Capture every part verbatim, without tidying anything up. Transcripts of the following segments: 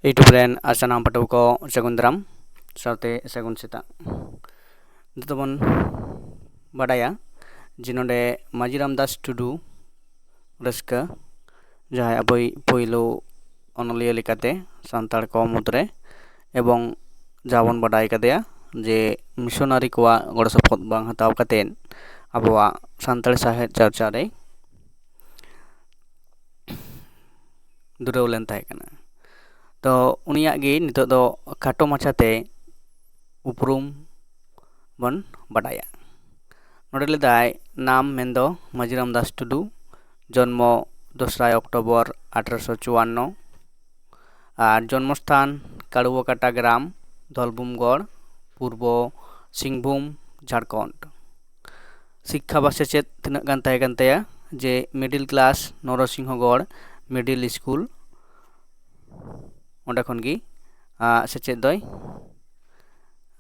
YouTube ᱨᱮᱱ ᱟᱨ ᱥᱟᱱᱟᱢ ᱯᱟᱹᱴᱷᱩᱣᱟᱹ ᱠᱚ ᱥᱟᱹᱜᱩᱱ ᱫᱟᱨᱟᱢ ᱥᱟᱶᱛᱮ ᱥᱟᱹᱜᱩᱱ ᱥᱮᱛᱟᱜ᱾ ᱱᱤᱛᱚᱜ ᱫᱚᱵᱚᱱ ᱵᱟᱰᱟᱭᱟ ᱡᱮ ᱱᱚᱰᱮ ᱢᱟᱹᱡᱷᱤ ᱨᱟᱢᱫᱟᱥ ᱴᱩᱰᱩ ᱨᱟᱹᱥᱠᱟᱹ, ᱡᱟᱦᱟᱸᱭ ᱟᱵᱚᱭᱤᱡ ᱯᱳᱭᱞᱳ ᱚᱱᱚᱞᱤᱭᱟᱹ ᱞᱮᱠᱟᱛᱮ ᱥᱟᱱᱛᱟᱲ ᱠᱚ ᱢᱩᱫᱽᱨᱮ, ᱮᱵᱚᱝ ᱡᱟᱦᱟᱸ ᱵᱚᱱ ᱵᱟᱰᱟᱭ ᱠᱟᱫᱮᱭᱟ ᱡᱮ ᱢᱤᱥᱚᱱᱟᱨᱤ ᱠᱚᱣᱟᱜ ᱜᱚᱲᱚ ᱥᱚᱯᱚᱦᱚᱫ ᱵᱟᱝ ᱦᱟᱛᱟᱣ ᱠᱟᱛᱮᱫ ᱟᱵᱚᱣᱟᱜ ᱥᱟᱱᱛᱟᱲᱤ ᱥᱟᱶᱦᱮᱫ ᱪᱟᱨᱪᱟᱣ ᱨᱮ ᱫᱷᱩᱨᱟᱹᱣ ᱞᱮᱱ ᱛᱟᱦᱮᱸ ᱠᱟᱱᱟ᱾ ᱛᱚ ᱩᱱᱤᱭᱟᱜ ᱜᱮ ᱱᱤᱛᱚᱜ ᱫᱚ ᱠᱷᱟᱴᱚ ᱢᱟᱪᱷᱟᱛᱮ ᱩᱯᱨᱩᱢ ᱵᱚᱱ ᱵᱟᱰᱟᱭᱟ᱾ ᱱᱚᱰᱮ ᱞᱮᱫᱟᱭ ᱱᱟᱢ ᱢᱮᱱᱫᱚ ᱢᱟᱹᱡᱷᱤ ᱨᱟᱢᱫᱟᱥ ᱴᱩᱰᱩ, ᱡᱚᱱᱢᱚ ᱫᱚᱥᱨᱟᱭ ᱚᱠᱴᱳᱵᱚᱨ ᱟᱴᱷᱨᱚᱥᱚ ᱪᱩᱣᱟᱱᱱᱚ, ᱟᱨ ᱡᱚᱱᱢᱚᱥᱛᱷᱟᱱ ᱠᱟᱲᱩᱣᱟᱠᱟᱴᱟ ᱜᱨᱟᱢ, ᱫᱷᱚᱞᱵᱷᱩᱢᱜᱚᱲ, ᱯᱩᱨᱵᱚ ᱥᱤᱝᱵᱷᱩᱢ, ᱡᱷᱟᱲᱠᱷᱚᱸᱰ᱾ ᱥᱤᱠᱠᱷᱟ ᱵᱟ ᱥᱮᱪᱮᱫ ᱛᱤᱱᱟᱹᱜ ᱜᱟᱱ ᱛᱟᱦᱮᱸ ᱠᱟᱱ ᱛᱟᱭᱟ ᱡᱮ ᱢᱤᱰᱤᱞ ᱠᱞᱟᱥ ᱱᱚᱨᱚᱥᱤᱝᱦᱚᱜᱚᱲ ᱢᱤᱰᱤᱞ ᱥᱠᱩᱞ, ᱚᱸᱰᱮ ᱠᱷᱚᱱ ᱜᱮ ᱟᱜ ᱥᱮᱪᱮᱫ ᱫᱚᱭ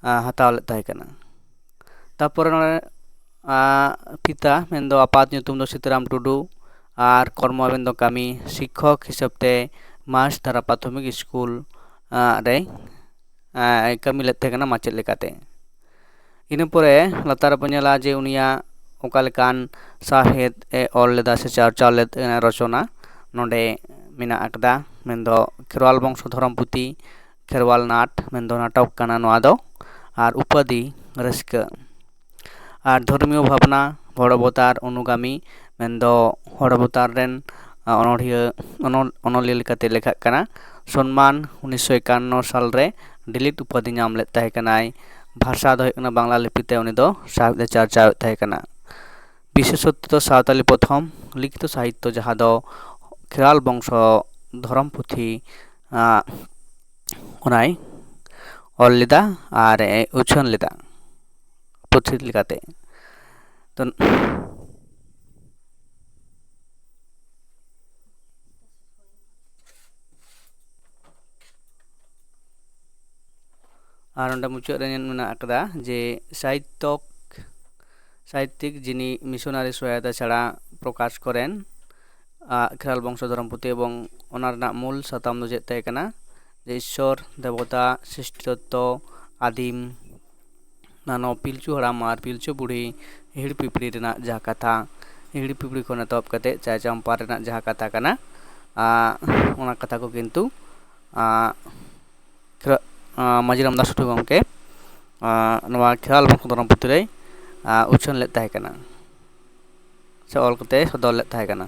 ᱟᱜ ᱦᱟᱛᱟᱣ ᱞᱮᱫ ᱛᱟᱦᱮᱸ ᱠᱟᱱᱟ᱾ ᱛᱟᱨᱯᱚᱨᱮ ᱱᱚᱰᱮ ᱟᱜ ᱯᱤᱛᱟ ᱢᱮᱱᱫᱚ ᱟᱯᱟᱛ ᱧᱩᱛᱩᱢ ᱫᱚ ᱥᱤᱛᱟᱨᱟᱢ ᱴᱩᱰᱩ, ᱟᱨ ᱠᱚᱨᱢᱚ ᱢᱮᱱᱫᱚ ᱠᱟᱹᱢᱤ ᱥᱤᱠᱠᱷᱚᱠ ᱦᱤᱥᱟᱹᱵ ᱛᱮ ᱢᱟᱹᱡᱷᱤ ᱫᱷᱟᱨᱟ ᱯᱨᱟᱛᱷᱚᱢᱤᱠ ᱥᱠᱩᱞ ᱟᱜ ᱨᱮ ᱟᱜ ᱠᱟᱹᱢᱤ ᱞᱮᱫ ᱛᱟᱦᱮᱸ ᱠᱟᱱᱟ ᱢᱟᱪᱮᱫ ᱞᱮᱠᱟᱛᱮ᱾ ᱤᱱᱟᱹ ᱯᱚᱨᱮ ᱞᱟᱛᱟᱨ ᱨᱮᱵᱚᱱ ᱧᱮᱞᱟ ᱡᱮ ᱩᱱᱤᱭᱟᱜ ᱚᱠᱟ ᱞᱮᱠᱟᱱ ᱥᱟᱶᱦᱮᱫ ᱮ ᱚᱞ ᱞᱮᱫᱟ ᱥᱮ ᱪᱟᱨᱪᱟᱣ ᱞᱮᱫ ᱨᱚᱪᱚᱱᱟ ᱱᱚᱰᱮ ᱢᱮᱱᱟᱜ ᱟᱠᱟᱫᱟ, ᱢᱮᱱᱫᱚ ᱠᱷᱮᱨᱣᱟᱞ ᱵᱚᱝᱥᱚ ᱫᱷᱚᱨᱚᱢ ᱯᱩᱛᱷᱤ, ᱠᱷᱮᱨᱣᱟᱞ ᱱᱟᱴ ᱢᱮᱱᱫᱚ ᱱᱟᱴᱚᱠ ᱠᱟᱱᱟ ᱱᱚᱣᱟ ᱫᱚ, ᱟᱨ ᱩᱯᱟᱹᱫᱤ ᱨᱟᱹᱥᱠᱟᱹ᱾ ᱟᱨ ᱫᱷᱚᱨᱢᱤᱭᱚ ᱵᱷᱟᱵᱽᱱᱟ ᱦᱚᱲ ᱚᱵᱚᱛᱟᱨ ᱚᱱᱩᱜᱟᱢᱤ ᱢᱮᱱᱫᱚ ᱦᱚᱲ ᱚᱵᱚᱛᱟᱨ ᱨᱮᱱ ᱚᱱᱚᱲᱦᱤᱭᱟᱹ ᱚᱱᱚᱞ ᱚᱱᱚᱞᱤᱭᱟᱹ ᱞᱮᱠᱟᱛᱮ ᱞᱮᱠᱷᱟᱜ ᱠᱟᱱᱟ᱾ ᱥᱚᱱᱢᱟᱱ ᱩᱱᱤᱥᱥᱚ ᱮᱠᱟᱱᱱᱚ ᱥᱟᱞᱨᱮ ᱰᱤᱞᱤᱴ ᱩᱯᱟᱹᱫᱤ ᱧᱟᱢ ᱞᱮᱫ ᱛᱟᱦᱮᱸ ᱠᱟᱱᱟᱭ᱾ ᱵᱷᱟᱥᱟ ᱫᱚ ᱦᱩᱭᱩᱜ ᱠᱟᱱᱟ ᱵᱟᱝᱞᱟ ᱞᱤᱯᱤᱛᱮ ᱩᱱᱤ ᱫᱚ ᱥᱟᱶᱦᱮᱫ ᱮ ᱪᱟᱨᱪᱟᱣᱮᱫ ᱛᱟᱦᱮᱸ ᱠᱟᱱᱟ᱾ ᱵᱤᱥᱮᱥᱚᱛᱚ ᱥᱟᱶᱛᱟᱞᱤ ᱯᱨᱚᱛᱷᱚᱢ ᱞᱤᱠᱷᱤᱛᱚ ᱥᱟᱦᱤᱛᱛᱚ ᱡᱟᱦᱟᱸ ᱫᱚ ᱠᱷᱮᱨᱣᱟᱞ ᱵᱚᱝᱥᱚ ᱫᱷᱚᱨᱚᱢ ᱯᱩᱛᱷᱤ ᱚᱱᱟᱭ ᱚᱞ ᱞᱮᱫᱟ ᱟᱨ ᱮ ᱩᱪᱷᱟᱹᱱ ᱞᱮᱫᱟ ᱯᱩᱛᱷᱤ ᱞᱮᱠᱟᱛᱮ᱾ ᱛᱚ ᱟᱨ ᱚᱸᱰᱮ ᱢᱩᱪᱟᱹᱫ ᱨᱮ ᱢᱮᱱᱟᱜ ᱟᱠᱟᱫᱟ ᱡᱮ ᱥᱟᱦᱤᱛᱛᱚᱠ ᱥᱟᱦᱤᱛᱛᱤᱠ ᱡᱤᱱᱤ ᱢᱤᱥᱚᱱᱟᱨᱤ ᱥᱚᱦᱟᱭᱚᱛᱟ ᱪᱷᱟᱲᱟ ᱯᱨᱚᱠᱟᱥ ᱠᱚᱨᱮᱱ ᱟᱜ ᱠᱷᱮᱨᱣᱟᱞ ᱵᱚᱝᱥᱚ ᱫᱷᱚᱨᱚᱢ ᱯᱩᱛᱷᱤ ᱮᱵᱚᱝ ᱚᱱᱟ ᱨᱮᱱᱟᱜ ᱢᱩᱞ ᱥᱟᱛᱟᱢ ᱫᱚ ᱪᱮᱫ ᱛᱟᱦᱮᱸ ᱠᱟᱱᱟ? ᱡᱮ ᱤᱥᱥᱚᱨ, ᱫᱮᱵᱚᱛᱟ, ᱥᱨᱤᱥᱴᱤ ᱛᱚᱛᱛᱚ, ᱟᱹᱫᱤᱢ ᱢᱟᱱᱚᱵ, ᱯᱤᱞᱪᱩ ᱦᱟᱲᱟᱢ ᱟᱨ ᱯᱤᱞᱪᱩ ᱵᱩᱲᱦᱤ ᱦᱤᱦᱤᱲᱤ ᱯᱤᱯᱤᱲᱤ ᱨᱮᱱᱟᱜ ᱡᱟᱦᱟᱸ ᱠᱟᱛᱷᱟ, ᱦᱤᱦᱤᱲᱤ ᱯᱤᱯᱤᱲᱤ ᱠᱷᱚᱱ ᱮᱛᱚᱦᱚᱵ ᱠᱟᱛᱮ ᱪᱟᱭ ᱪᱟᱢᱯᱟ ᱨᱮᱱᱟᱜ ᱡᱟᱦᱟᱸ ᱠᱟᱛᱷᱟ ᱠᱟᱱᱟ, ᱟᱸ, ᱚᱱᱟ ᱠᱟᱛᱷᱟ ᱠᱚ ᱠᱤᱱᱛᱩ, ᱟᱸ, ᱠᱷᱮᱨ-, ᱟᱸ, ᱢᱟᱹᱡᱷᱤ ᱨᱟᱢᱫᱟᱥ ᱴᱩᱰᱩ ᱜᱚᱢᱠᱮ, ᱟᱸ, ᱱᱚᱣᱟ ᱠᱷᱮᱨᱣᱟᱞ ᱵᱚᱝᱥᱚ ᱫᱷᱚᱨᱚᱢ ᱯᱩᱛᱷᱤ ᱨᱮᱭ, ᱟᱸ, ᱩᱪᱷᱟᱹᱱ ᱞᱮᱫ ᱛᱟᱦᱮᱸ ᱠᱟᱱᱟ, ᱥᱮ ᱚᱞ ᱠᱟᱛᱮ ᱥᱚᱫᱚᱨ ᱞᱮᱫ ᱛᱟᱦᱮᱸ ᱠᱟᱱᱟ᱾